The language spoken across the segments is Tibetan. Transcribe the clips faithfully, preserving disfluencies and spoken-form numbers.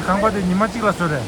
ཁང་པ་དེ་ཉི་མ་གཅིག་ལ་བཟོས་རེད།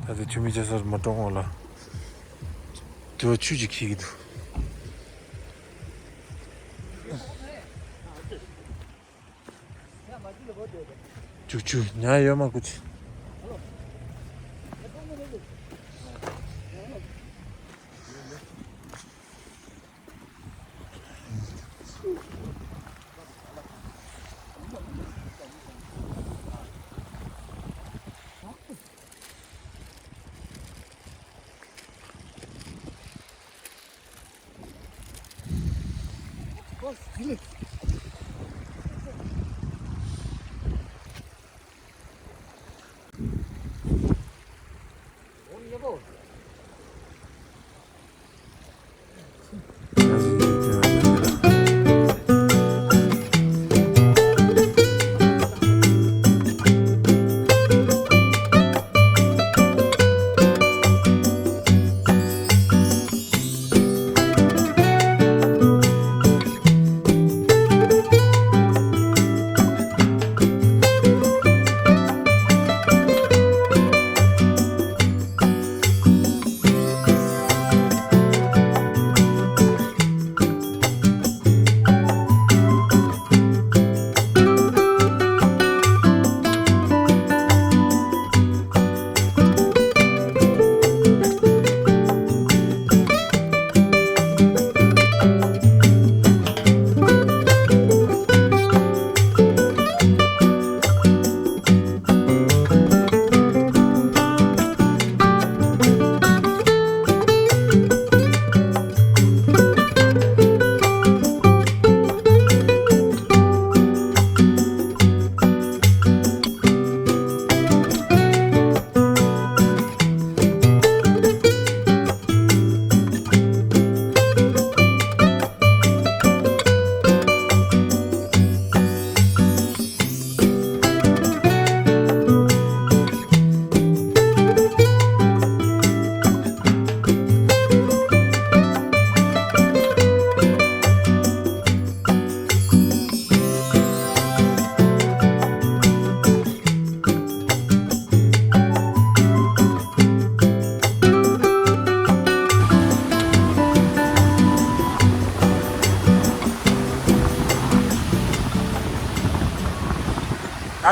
ད་ལྟ་ཆུ་མིག་ཆ་སར་མ་གཏོང་བ་ལ། དེ་བ་ཆུ་ཅིག་འཁྱིལ་གྱི་འདུག་ཆུ་ཆུ་ཉ་ཡོད་མ་ཀུ་ཅི།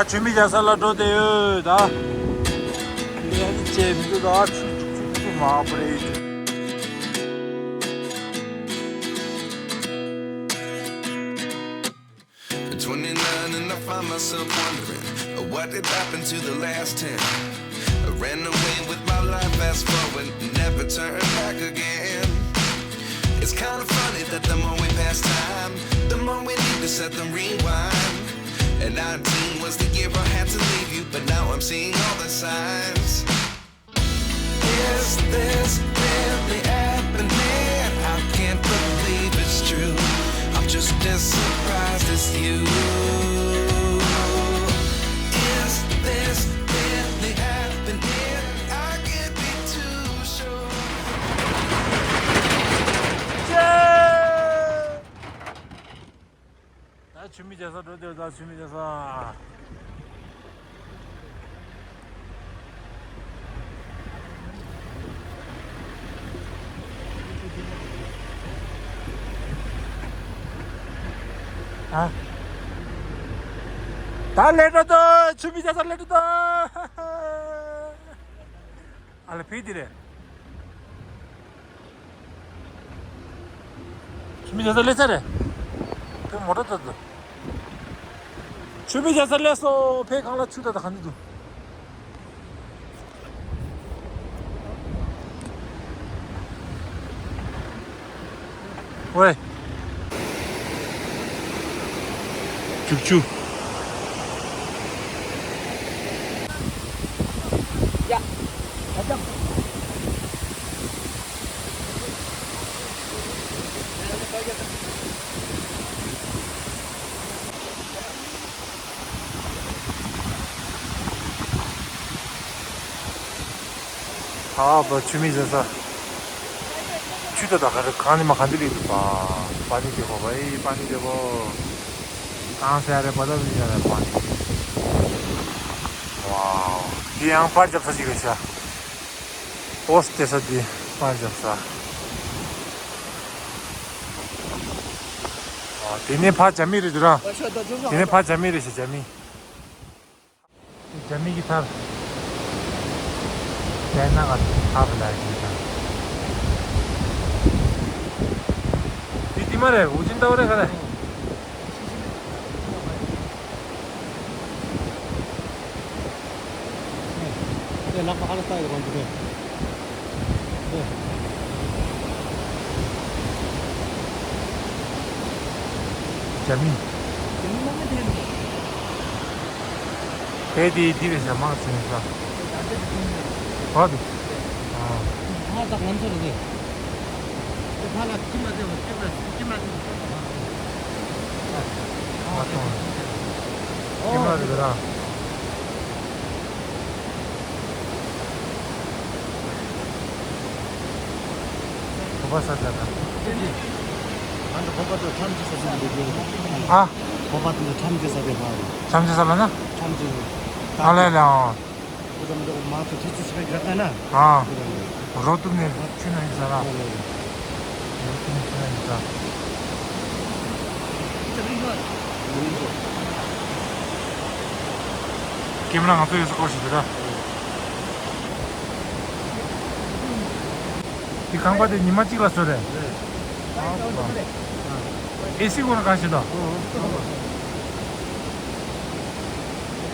ད་ཆུ་མིག་ཆ་ས་ལ་འགྲོ་བསྡད་ཡོད་ད། ལན་བྱས་མི་འདུག་ད། ཆུ་ཆུ་ཆུ་ཆུ་མང་པོ་རེད། At twenty-nine and I find myself wondering, uh, what did happen to the last ten? I ran away with my life, fast forward, never turn back again. It's kinda funny that the more we pass time, the more we need to set them rewind. And nineteen was the year I had to leave you, but now I'm seeing all the signs. Is this really happening? I can't believe it's true. I'm just as surprised as you. Is this really happening? I can't be too sure. ཆུ་མིག་རྒྱག་ས་འགྲོ་དེ་ད་ཆུ་མིག་རྒྱག་ས། ཨ། ད་ལེ་འགྲོ་དོ། ཆུ་མིག་རྒྱག་ས་ལེ་འགྲོ་དོ། ཨ་ལེ་ཕི་དི་རེད། ཆུ་མིག་རྒྱག་ས་སླེབས་ཚར་རེད། དེ་མོ་ཊ་ལྟ་དུ། ཆུ་མིག་རྒྱག་ས་སླེབས་སོང་། ཕའི་སྒང་ལ་ཆུ་ལྟ་ད་ག་འདི་འདུག་ཝེ། བཅུ་བཅུ། ཨ་བ་ཆུ་མིག་ཟེར་ས། ཆུ་ད་ད་ག་རེ་གང་ནི་མ་གང་འདི་ལི་འདུག་པ། པ་ནི་དེ་གོ་བ་ཨི་པ་ནི་དེ་གོ། གང་ཟེར་རེ་པ་ད་བི་ཡ་རེ་པ་ནི། ཝའོ། དེ་ཡང་པར་རྒྱབ་ས་ཅིག་རེད་ཤག་པོ་སི་ཊི་སྟེར་ས་དེ་པར་རྒྱབ་ས། ཨ། དེ་ནས་ཕ་ཇ་མི་རེད་འདུག་ར། དེ་ནས་ཕ་ཇ་མི་རེད་ཤག་ཇ་མི། ཇ་མི་གི་ཐར། ཅའི་ན་ག་ཐར་ལ་ཡི་ཤག་འདི་དེ་མ་རེད། ཧུ་ཅིན་ཏའོ་རེད་ག་རེད། དེ་ལག་པ་ཨ་ལ་ལྟ་ཡོད་གོ་འདི་རེད། དེ། ཇ་མི། དེ་དེ་དེ་རེད་ཤག་མང་ཆེ་ནས་ཤག་བ་དེ། ཨ། ཧ་ད་ང་ཚོ་རེད་དེ། དེ་ཕ་ལ་ཁྱི་མ་བདེ་བ་ཁྱི་མ་ཁྱི་མ་བདེ་བ། ཨ་ཏོ། ཁྱི་མ་རེད་ར། བོད་པ་ས་ཆ་དང་། ཨ་ནི་བོད་པ་ཚོ་ཁྲམ་བྱེད་ས་ཟིན་པའི་རྒྱུ། ཨ། བོད་པ་དེ་ཚོ་ཁྲམ་བྱེད་ས་དེ་ཧ་རེད། ཁྲམ་བྱེད་ས་ལ་ན། ཁྲམ་བྱེད་ས། ཨ་ལེ་ལེ་ཨང་། དེ་ཚོ་མི་འདུག་མང་ཚོ་ཁྱེད་ཚོ་ཆེ་བའི་རྒྱ་ཁ་ན། ཨ། རོ་ཏུབ་ནས་ཆུ་ན་ཡིན་ས་ར། ཨ་ལེ་ལེ། རོ་ཏུབ་ནས་ཆུ་ན་ཡིན་ས། ཀེམ་ར་ང་ཚོ་ཡོད་ས་སྐོར་ཞིག་རེད་ད། དེ་ཁང་པ་དེ་ཉི་མ་གཅིག་ལ་བཟོས་རེད། ཨེ་སི་སྒོ་ནས་གང་ཞིག་དང་།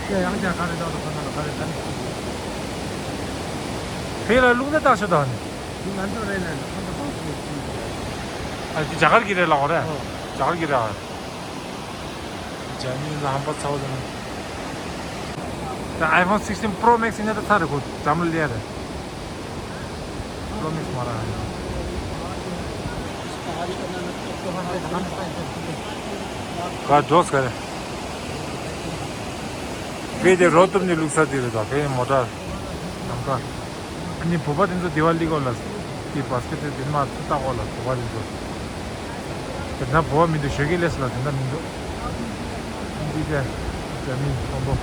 ཡང་ཀྱང་ག་རེ་བཏགས་འདུག་ག་ན་ག་རེ་ད་ནི། ཕེ་ལ་རླུང་རྟ་བཏགས་ཤོག་དང་ནི། ང་ཚོ་རེད་ལ་ཁོང་ཚོ་ཧོང་ཀོང་ནས་ཕྱིན་པ་རེད། ཨ་དེ་རྒྱ་གར་གྱི་རེད་ལ་འོ་རེད། རྒྱ་གར་གྱི་རེད། ཇ་མི་ལ་ཧམ་པ་ཚ་བོ་དང་། ད་iPhone sixteen Pro Max ཡིན་ན་ད་ཚར་རེད་གོ། འཛམ་གླིང་ལས་རེད། Pro Max མ་ར། ག་འགྲོ་ས་ག་རེ། བེ་དེ་རོ་ཏུབ་ནས་བླུགས་ས་དེ་རེད་ད། བེ་མོ་ཊ་ནམ་མཁའ། ཨ་ནི་བོད་པ་དེ་ཚོ་དེ་བ་ལི་གོ་ལ། དེ་བ་སི་ཀེ་ཊི་དེ་མ་ཐུ་ལྟ་གོ་ལ་བོད་པ་དེ་ཚོ། དེ་འདྲ་བོད་པ་མི་འདུག་ཞོགས་ཀས་སླེབས་སོང་ལ་དེ་འདྲ་མི་འདུག་འདི་དེ་ཇ་མི་མཐོན་པོ།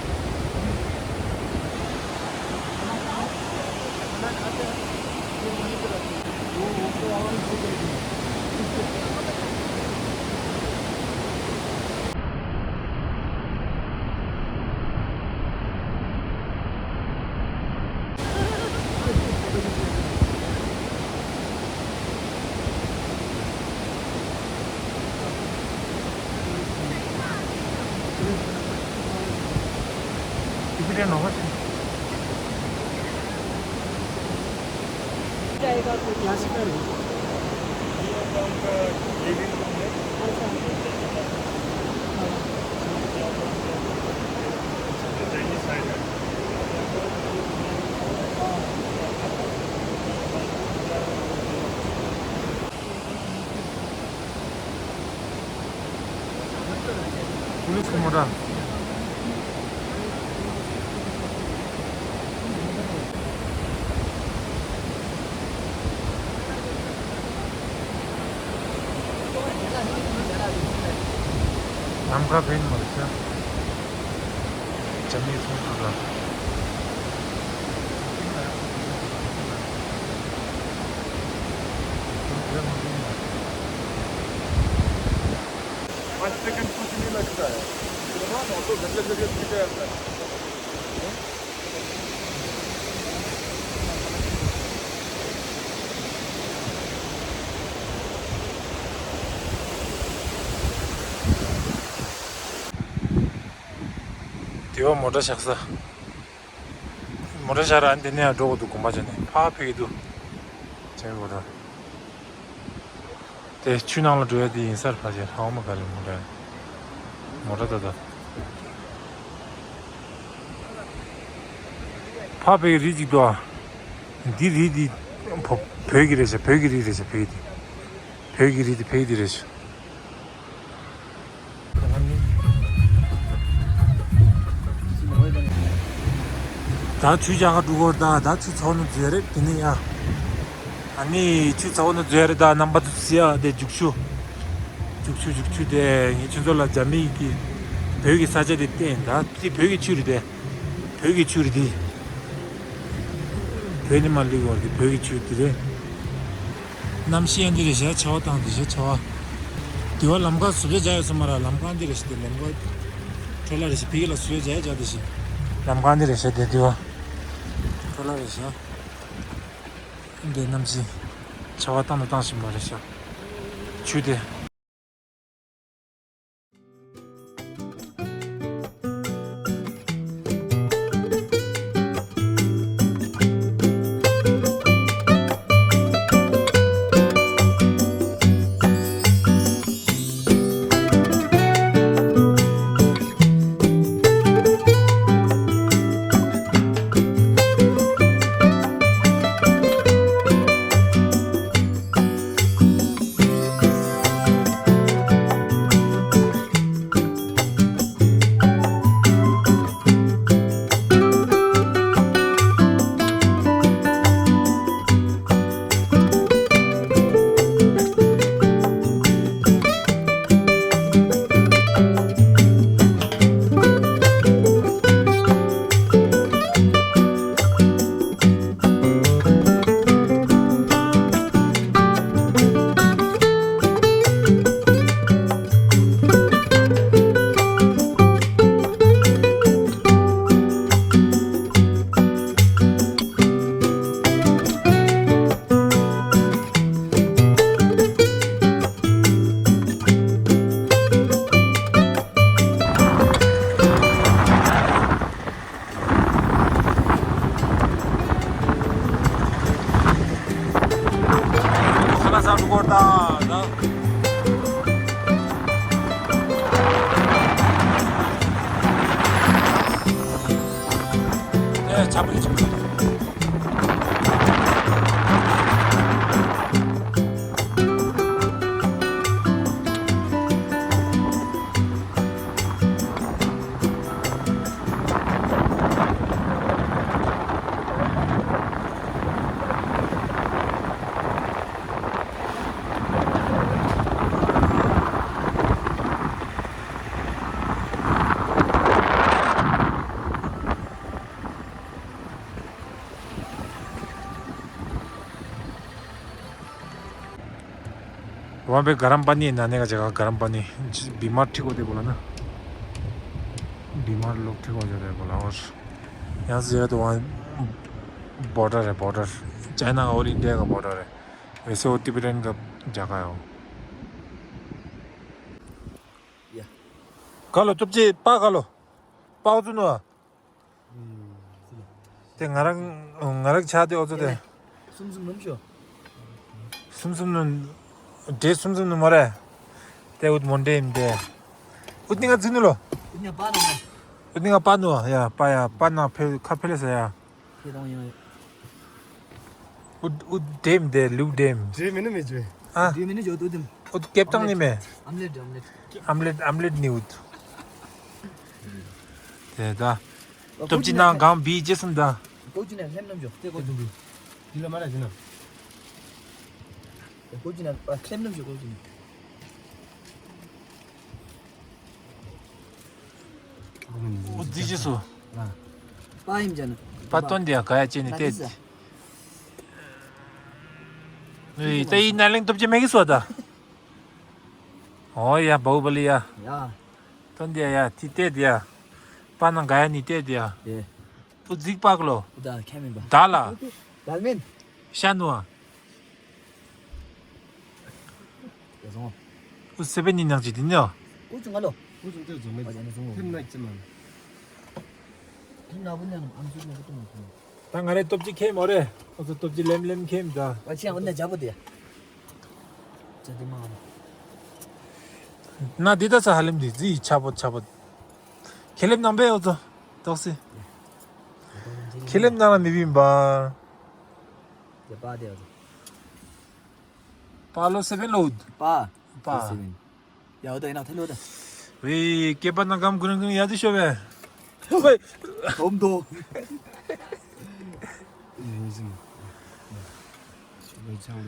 पुलिस को मोटा। ལམ་ཁ་ཕན་མ་རེད་ཤག་ཇ་མི་ཚོང་ཁང་ལ། पाँच सेकंड कुछ नहीं लगता है। དེ་བ་མོ་ཊ་བཞག་ས། མོ་ཊ་བཞག་ར་འདི་ནས་ཡང་འགྲོ་དགོས་འདུག་དགོན་པ་ཆ་ནས་ཕར་ཕེབས་ཀྱི་འདུག་ཇ་མི་མོ་ཊ། དེ་ཆུ་ནང་ལ་འགྲོ་ཡ་དེ་ཡིན་སར་ཕ་ཆེར་ཧ་མ་ག་རེ་མོ་ཊ། མོ་ཊ་ད་ད། ཕ་བོད་ཀྱི་རི་གཅིག་འདུག་ཨ། འདི་རི་འདི་བོ་བོད་ཀྱི་རེད་ཤག་བོད་ཀྱི་རི་རེད་ཤག་བོད་ཀྱི་འདི། བོད་ཀྱི་རི་འདི་བོད་ཀྱི་འདི་རེད་ཤག་ད་ཆུ་བྱ་ག་འགྲོ་གོ་ད་ད་ཆུ་ཚོགས་ནི་མཛོད་རེད་དེ་ནི་ཡ། ཨ་ནི་ཆུ་ཚ་བོ་ནི་མཛོད་རེད་ད་རྣམ་པ་ཚོ་ཟེར་ཡ་དེ་རྒྱུག་ཆུ། རྒྱུག་ཆུ་རྒྱུག་ཆུ་དེ་ངས་ཁྱོད་ཚོ་ལ་རྒྱ་མི་གི་བོད་ཀྱི་ས་ཆ་དེ་བསྟན་ད་དེ་བོད་ཀྱི་ཆུ་རེད་དེ། བོད་ཀྱི་ཆུ་རེད་དེ། བོད་ནི་མ་ལུས་བར་དེ་བོད་ཀྱི་ཆུ་དེ་རེད། གནམ་གཤིས་ཡང་འདི་རེད་ཤག་ཆར་པ་བཏང་དེ་ཤག་ཆར་པ། དེ་བ་ལམ་ཁ་བཟོ་བྱ་བྱ་ཡོད་ས་མ་ར་ལམ་ཁ་འདི་རེད་ཤག་དེ་ལམ་ཁ། འཕྲོ་བརླག་རེད་ཤག་ཕ་གི་ལ་བཟོ་བྱ་བྱ་དེ་ཤག་ལམ་ཁ་འདི་རེད་ཤག་དེ་དེ་བ། འཕྲོ་བརླག་རེད་ཤག་འདི་གནམ་གཤིས། ཆར་པ་བཏང་དང་བཏང་བཞིན་པ་རེད་ཤག་ཆུ་དེ། ཁ་ལག་ཟ་འགྲོ་གོ་ད་ད། ཨེ་ཆ་པ་རེད་ཆ་པ་རེད། वहाँ पे गरम पानी है नहाने का जगह, गरम पानी। बीमार ठीक होते बोला ना, बीमार लोग ठीक हो जाते हैं बोला। और यहाँ से जाए तो वहाँ बॉर्डर है, बॉर्डर, चाइना का और इंडिया का बॉर्डर है। वैसे वो तिब्बतन का जगह है वो। या। खा ལོ། སྟོབས་ཆེ་པ་ཁ་ལོ། པའོ་ཙུ་ནུ། དེ་ང་རང་ང་རང་ཆ་དེ་ཨོ་ཙོ་དེ། སུམ་སུམ་ནུམ་ཤོ། སུམ་སུམ་ནུ། འདྲེ་སུམ་སུམ་ནུ་མ་རེད། དེ་ཨུད་མོན་འདྲེ་ཡིན་དེ། ཨུད་ནི་ང་ཚིག་ནུ་ལོ། ཨུད་ནི་ང་པ་ནུ། ཨུད་ནི་ང་པ་ནུ་ཡ་པ་ཡ་པ་ན་ཕེ་ཁ་ཕེ་ལེ་ས་ཡ། ཁྱེད་རང་ཡང་། ཨུད་ཨུད་འདྲེ་མི་དེ་ལུག་འདྲེ་མི། འདྲེ་མི་ནི་མི་བྱོས། ཨ། འདྲེ་མི་ནི་བྱོས་ཏུ་དེམ། ཨུད་ཀེབ་ཏང་ནི་མེ། ཨམ་ལེ་འདྲེ་ཨམ་ལེ། ཨམ་ལེ་ཨམ་ལེ་ནི་ཨུད། དེ་ད། སྟོབས་ཅི་ནང་གང་བི་ཇེ་སུན་ད། ཀོ་ཅི་ནས་ལྷེམ་ནམ་ཞོག་ཏེ་ཀོ་ཅི་འདི། འདི་ལ་མ་ར་ཅི་ན། ཀོ་ཅི་ནས་ལྷེམ་ནམ་ཞོག་ཀོ་ཅི་ནས། འོ་རྫི་ཅི་སུ། པ་ཡིན་ཅན། པ་སྟོན་དེ་ཡ་ག་ཡ་ཅེ་ནི་ཏེ། ཨེ་ད་ཡིན་ན་ལེང་སྟོབས་ཅི་མེ་གི་སོ་ད། ཨོ་ཡ་བའུ་བ་ལི་ཡ། ཡ། སྟོན་དེ་ཡ་ཡ་ཏི་ཏེ་དེ་ཡ། པ་ནང་ག་ཡ་ནི་ཏེ་དེ་ཡ། ཡེ། འོ་རྫིག་པག་ལོ། འོ་ད་ཁྱད་མིན་པ། ད་ལ། ད་ལ་མིན། ཤ་ནུ་ཨ། ཡ་བཟང་། ཨུ་སེ་བེ་ནི་ནག་ཅི་དི་ནི་ཨ། ཨུ་ཅུང་ང་ལོ། ཨུ་ཅུང་ཏེ་བཟང་མེད། ཨ་ཅང་ནི་བཟང་ལོ། ཐེམ་ནག་ཅི་མ། ཐེམ་ནག་པོ་ནི་ཨམ་སུ་ནག་པོ་ཏུང་ནག་པོ། ད་ང་རེ་སྟོབས་ཅི་ཁེམ་མོ་རེ། ཨུ་ཚོ་སྟོབས་ཅི་ལེམ་ལེམ་ཁེམ་ད། ཨ་ཅི་ཡང་ཨུ་ནེ་ཇ་པོ་དེ། ཅ་དི་མ། ན་དི་ད་ས་ཧ་ལེམ་དི་ཛི་ཆ་པོ་ཆ་པོ། ཁེ་ལེམ་ནང་པེ་ཨུ་ཚོ། ཏོག་སི། ཁེ་ལེམ་ནང་ལ་མི་བིན་པ། ཡ་པ་དེ་ཨུ་ཚོ། པ་ལོ་སེ་བེན་ལོ་འུད། པ། པ། སེ་བེན། ཡ་འུ་ད་ཡིན་ན་ཐལ་འུ་ད། ཝེ་སྐེད་པ་ནང་སྒམ་ཀུ་རིང་ཀུ་རིང་ཡ་དི་ཤོ་བེ། ཝེ། དོམ་དོ། ཡིན་ཟིན། ཝེ་ཆང་འུ་ད།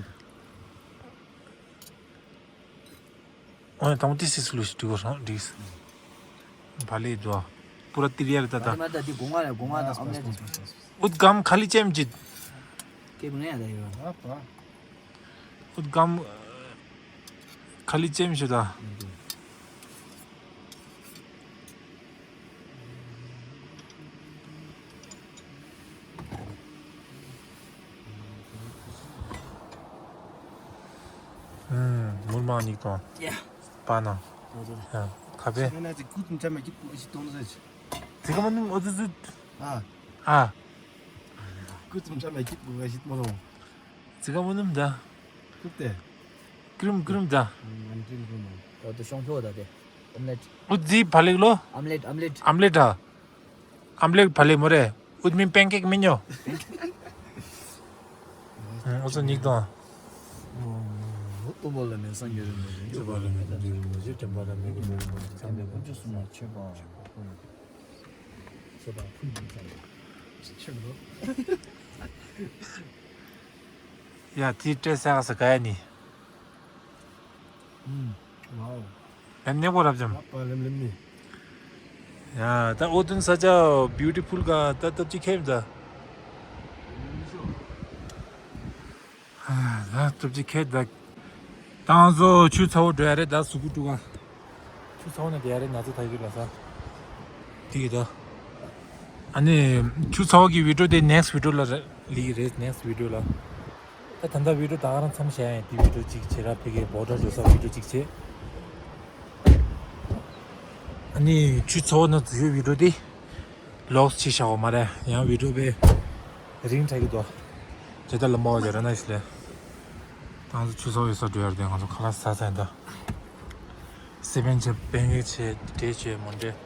ཨོ་ནི་དང་ཏི་སི་སི་ལུ་ཞིག་འགྲིག་གོ་སོང་འགྲིག་སི། བ་ལི་དུ་ཨ། པུ་ར་ཏི་རི་ཡ་རི་ཏ་ཏ། མ་ད་དི་གོང་ང་ལ་གོང་ང་ད་ཨམ་ལེ་ཏི། ཨུད་གམ་ཁ་ལི་ཅེམ་ཅིད། ཀེ་བུ་ནེ་ཡ་ད་ཡོ། ཨ་པ། ཨུད་གམ་ཁ་ལི་ཅེམ་ཤུ་ད། ཨུམ། མུར་མང་ཉིག་དང་། ཡ། པ་ན། ཡ། ཁ་པེ། ང་ན་ཅིག་ཀུ་ཙམ་ཆ་མ་ཀྱི་ཀུ་ཞིག་གཏོང་ཟེར་ཅི། ཙི་ཀ་མ་ནུམ་ཨོ་ཙི་ཙི། ཨ། ཨ། ཀུ་ཙམ་ཆ་མ་ཀྱི་ཀུ་ཞིག་མ་རུང་། ཙི་ཀ་མ་ནུམ་ད། ཀུ་ཏེ། ཀྲིམ་ཀྲིམ་ད། ཨོ་ཏེ་ཤོང་ཕོ་ད་ཏེ། ཨོམ་ལེཊ། ཨུ་ཛི་ཕ་ལིག་ལོ། ཨོམ་ལེཊ་ཨོམ་ལེཊ། ཨོམ་ལེཊ་ཨ། ཨོམ་ལེཊ་ཕ་ལིག་མོ་རེ། ཨུ་ཛི་མིན་པེན་ཀེག་མིན་ཉོ། ཨོ་ཙོ་ཉིག་དང་། ཨོ་ཏོ་མོ་ལ་ནེ་སང་གེ་རེ་མོ་རེ། ཅོ་བ་ལ་མེ་ཏོ་ཅོ་རེ་མོ་ཅོ་ཅམ་པ་ལ་མེ་གེ་མེ་རེ་མོ་ཅོ་ཅམ་པ་ལ་མེ་ཅོ་སུ་མ་ཆེ་བ། ཆེ་བ་ཕུན་སུམ་ཚོགས་པ། ཆེ་བ། ཡ་ཏི་ཏྲེ་ས་ག་ས་ག་ཡ་ནི། ཨུམ། ཝའོ། ཡ་ནེ་གོ་རབ་ཇམ། ཨ་པ་ལེམ་ལེམ་ནི། ཡ་ད་ཨོ་ཏུན་ས་ཅ་བིའུ་ཊི་ཕུལ་ག་ད་སྟོབས་ཅི་ཁེབ་ད། ད་སྟོབས་ཅི་ཁེབ་ད། ཏང་ཟོ་ཆུ་ཚ་བོ་འགྲོ་ཡ་རེད་ད་གཟུགས་པོ་དཀྲུག་ག་ཆུ་ཚ་བོ་ནས་བསྡད་ཡ་རེད་ན་ཚ་ད་གི་ལ་ས། དེ་གི་ད། ཨ་ནི་ཆུ་ཚ་བོ་གི་བི་ཌིའོ་དེ་ནེག་སི་ཊི་བི་ཌིའོ་ལ་རེད། ལི་རེད། ནེག་སི་ཊི་བི་ཌིའོ་ལ། ད་ད་ལྟ་བི་ཌིའོ་ད་ག་རང་མཚམས་བཞག་ཡིན། དེ་བི་ཌིའོ་གཅིག་བྱེད་ར་ཕ་གིའི་བོ་ཊར་འཇོག་ས་བི་ཌིའོ་གཅིག་བྱེད། ཨ་ནི་ཆུ་ཚ་བོ་ན་འཛུལ་ཡོད་བི་ཌིའོ་དེ་ལོག་བྱེད་བཞག་འོ་མ་རེད། ཡང་བི་ཌིའོ་པའི་རིང་ཐག་གི་དོ། ཇི་ལྟར་ལ་མ་བ་ཇ་ར་ན་ཤི་ལེ། ད་ང་ཚོ་ཆུ་ཚ་བོ་ཡོད་ས་འགྲོ་ཡར་དེ་ང་ཚོ་ཁ་ལག་ཟ་ས་ཡིན་ད། སི་པན་ཆེ་པན་གེག་ཆེ་འབྲས་ཆེ་མོ་འདྲེ།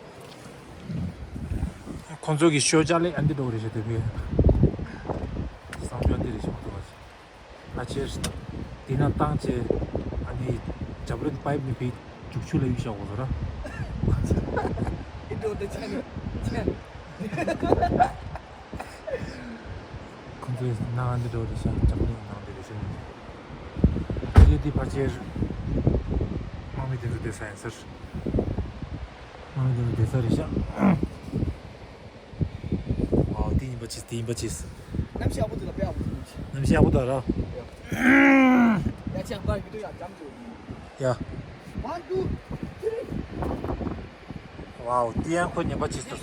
ཁོང་ཚོ་གི་ཤོ་ཅག་ལས་ཨ་འདི་འགྲོ་རེད་ཤོ་དེ་བས། བསམ་ཤོ་འདི་རེད་ཤོ་འདུག་བ། ཨ་ཆེར། དེ་ན་བཏང་ཆེ། ཨ་ནི་ཇབ་རིན་པའིབ་ནི་བི་རྒྱུག་ཆུ་ལ་གཡུག་བཞག་འོ་ཟོ་ར། འདི་འགྲོ་འདི་ཆ་ནི་ཆེ། ཁོང་ཚོས་ནང་འདི་འགྲོ་རེད་ཤག་ཅག་ནི་ནང་འདི་རེད་ཤག་ཨ་ཡེ་འདི་ཕར་ཆེར། དམག་མི་དེ་ཚོ་བསྡད་ས་ཡིན་ཟེར། དམག་མི་དེ་ཚོ་བསྡད་ས་རེད་ཤག་ཨའོ་དེ་ཡིན་པ་ཅིས་དེ་ཡིན་པ་ཅིས། གནམ་གཤིས་ཡག་པོ་འདུག་ལ་དཔེ་ཡག་པོ་འདུག་གནམ་གཤིས་ཡག་པོ་འདུག་ར། ཡ་ཅག་པར་བི་ཌིའོ་ཡག་ཅམ་འདུག་ཡ། One, two, three. ཝའོ། དེ་ཡང་ཁོ་ཉན་པ་ཅིག་ཏུ།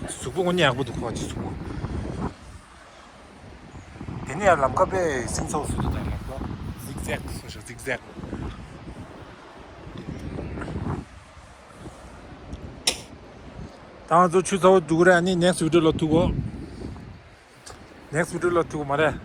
གཟུགས་པོ་དངོས་གནས་ཡག་པོ་འདུག་ཁོ་ཅི་གཟུགས་པོ། དེ་ནས་ཡང་ལམ་ཁ་པས་སིང་ཚོགས་སུ་འདུག་དང་ལེགས་པོ། ཟིག་ཟེག་སུ་ཞིག་ཟིག་ཟེག་ད་ང་ཚོ་ཆུ་ཚ་བོ་འདུག་རེད། ཨ་ནི་ནེག་སི་ཊི་བི་ཌིའོ་ལ་ཐུག་གོ་ནེག་སི་ཊི་བི་ཌིའོ་ལ་ཐུག་མ་རེད།